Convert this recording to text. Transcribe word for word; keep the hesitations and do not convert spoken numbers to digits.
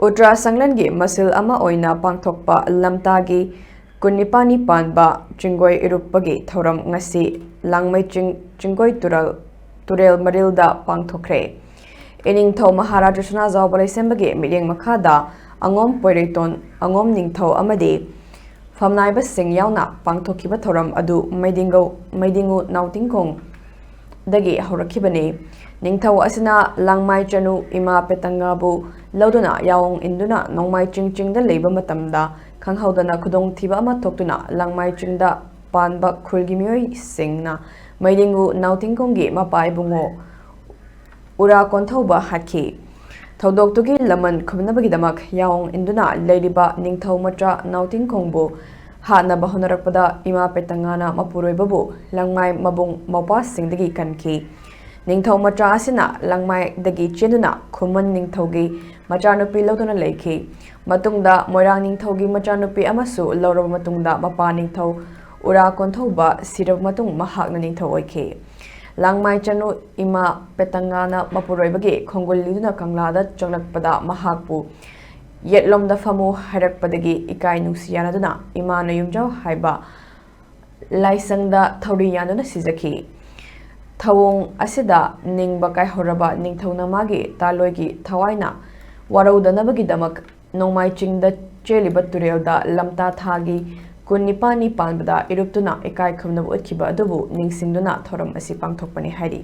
ꯎꯇ꯭ꯔꯥ ꯁꯪꯂꯦꯟꯒꯤ ꯃꯁꯤꯜ ꯑꯃ ꯑꯣꯏꯅ ꯄꯥꯡꯊꯣꯛꯄ ꯂꯝꯇꯥꯒꯤ ꯀꯨꯟꯅꯤꯄꯥꯟꯅꯤ ꯄꯥꯟꯕ ꯆꯤꯡꯒꯣꯏ ꯏꯔꯨꯞꯄꯒꯤ ꯊꯧꯔꯝ ꯉꯁꯤ ꯂꯥꯡꯃꯩ ꯆꯤꯡ ꯆꯤꯡꯒꯣꯏ ꯇꯨꯔꯦꯜ ꯇꯨꯔꯦꯜ ꯃꯔꯤꯜꯗ ꯄꯥꯡꯊꯣꯛꯈ꯭ꯔꯦ꯫ ꯏꯅꯤꯡꯊꯧ ꯃꯍꯥꯔꯥꯖꯥ ꯁꯅꯥꯖꯥꯎꯕ ꯂꯩꯁꯦꯝꯕꯒꯤ ꯃꯤꯠꯌꯦꯡ ꯃꯈꯥꯗ ꯑꯉꯣꯝ ꯄꯣꯏꯔꯩꯇꯣꯟ, ꯑꯉꯣꯝ ꯅꯤꯡꯊꯧ ꯑꯃꯗꯤ ꯐꯝꯅꯥꯏꯕꯁꯤꯡ ꯌꯥꯎꯅ ꯄꯥꯡꯊꯣꯛꯈꯤꯕ ꯊꯧꯔꯝ ꯑꯗꯨ ꯃꯩꯗꯤꯡꯒꯧ ꯃꯩꯗꯤꯡꯉꯨ ꯅꯥꯎꯇꯤꯡꯈꯣꯡ ꯗꯒꯤ ꯍꯧꯔꯛꯈꯤꯕꯅꯤ꯫ ꯅꯤꯡꯊꯧ ꯑꯁꯤꯅ ꯂꯥꯡꯃꯥꯏ ꯆꯅꯨ ꯏꯃꯥ ꯄꯦꯇꯪꯒꯥꯕꯨ ꯂꯧꯗꯨꯅ ꯌꯥꯑꯣꯡ ꯏꯟꯗꯨꯅ ꯅꯣꯡꯃꯥꯏ ꯆꯤꯡ ꯆꯤꯡꯗ ꯂꯩꯕ ꯃꯇꯝꯗ ꯈꯪꯍꯧꯗꯅ ꯈꯨꯗꯣꯡꯊꯤꯕ ꯑꯃ ꯊꯣꯛꯇꯨꯅ ꯂꯥꯡꯃꯥꯏ ꯆꯤꯡꯗ ꯄꯥꯟꯕ ꯈꯨꯜꯒꯤ ꯃꯤꯑꯣꯏꯁꯤꯡꯅ ꯃꯩꯗꯤꯡꯒꯨ ꯅꯥꯎꯇꯤꯡꯈꯣꯡꯒꯤ ꯃꯄꯥ ꯏꯕꯨꯡꯉꯣ ꯎꯔꯥ ꯀꯣꯟꯊꯧꯕ ꯍꯥꯠꯈꯤ꯫ ꯊꯧꯗꯣꯛꯇꯨꯒꯤ ꯂꯃꯟ ꯈꯨꯝꯅꯕꯒꯤꯗꯃꯛ ꯌꯥꯑꯣꯡ ꯏꯟꯗꯨꯅ ꯂꯩꯔꯤꯕ ꯅꯤꯡꯊꯧ ꯃꯆꯥ ꯅꯥꯎꯇꯤꯡꯈꯣꯡꯕꯨ ꯍꯥꯠꯅꯕ ꯍꯣꯠꯅꯔꯛꯄꯗ ꯏꯃꯥ ꯄꯦꯇꯪꯒꯥꯅ ꯃꯄꯨꯔꯣꯏꯕꯕꯨ ꯂꯪꯃꯥꯏ ꯃꯕꯨꯡ ꯃꯧꯄ꯭ꯋꯥꯁꯤꯡꯗꯒꯤ ꯀꯟꯈꯤ꯫ ꯅꯤꯡꯊꯧ ꯃꯆꯥ ꯑꯁꯤꯅ ꯂꯪꯃꯥꯏꯗꯒꯤ ꯆꯦꯟꯗꯨꯅ ꯈꯨꯃꯟ ꯅꯤꯡꯊꯧꯒꯤ ꯃꯆꯥꯅꯨꯄꯤ ꯂꯧꯗꯨꯅ ꯂꯩꯈꯤ꯫ ꯃꯇꯨꯡꯗ ꯃꯣꯏꯔꯥꯡ ꯅꯤꯡꯊꯧꯒꯤ ꯃꯆꯥꯅꯨꯄꯤ ꯑꯃꯁꯨ ꯂꯧꯔꯕ ꯃꯇꯨꯡꯗ ꯃꯄꯥ ꯅꯤꯡꯊꯧ ꯎꯔꯥ ꯀꯣꯟꯊꯧꯕ ꯁꯤꯔꯕ ꯃꯇꯨꯡ ꯃꯍꯥꯛꯅ ꯅꯤꯡꯊꯧ ꯑꯣꯏꯈꯤ꯫ ꯂꯥꯡꯃꯥꯏ ꯆꯅꯨ ꯏꯃꯥ ꯄꯦꯇꯪꯒꯥꯅ ꯃꯄꯨꯔꯣꯏꯕꯒꯤ ꯈꯣꯡꯒꯨꯜ ꯂꯤꯗꯨꯅ ꯀꯪꯂꯥꯗ ꯆꯪꯂꯛꯄꯗ ꯃꯍꯥꯛꯄꯨ ꯌꯦꯠꯂꯣꯝꯗ ꯐꯝꯃꯨ ꯍꯥꯏꯔꯛꯄꯗꯒꯤ ꯏꯀꯥꯏ ꯅꯨꯡꯁꯤ ꯌꯥꯅꯗꯨꯅ ꯏꯃꯥꯅ ꯌꯨꯝꯖꯥꯎ ꯍꯥꯏꯕ ꯂꯥꯏꯁꯪꯗ ꯊꯧꯔꯤ ꯌꯥꯟꯗꯨꯅ ꯁꯤꯖꯈꯤ꯫ ꯊꯧꯑꯣꯡ ꯑꯁꯤꯗ ꯅꯤꯡꯕ ꯀꯥꯏꯍꯧꯔꯕ ꯅꯤꯡꯊꯧꯅ ꯃꯥꯒꯤ ꯇꯥꯂꯣꯏꯒꯤ ꯊꯋꯥꯏꯅ ꯋꯥꯔꯧꯗꯅꯕꯒꯤꯗꯃꯛ ꯅꯣꯡꯃꯥꯏ ꯆꯤꯡꯗ ꯆꯦꯜꯂꯤꯕ ꯇꯨꯔꯦꯜꯗ ꯂꯝꯇꯥ ꯊꯥꯒꯤ ꯀꯨꯟꯅꯤꯄꯥꯟꯅꯤ ꯄꯥꯟꯕꯗ ꯏꯔꯨꯞꯇꯨꯅ ꯏꯀꯥꯏ ꯈꯨꯝꯅꯕ ꯎꯠꯈꯤꯕ ꯑꯗꯨꯕꯨ ꯅꯤꯡꯁꯤꯡꯗꯨꯅ ꯊꯧꯔꯝ ꯑꯁꯤ ꯄꯥꯡꯊꯣꯛꯄꯅꯤ ꯍꯥꯏꯔꯤ꯫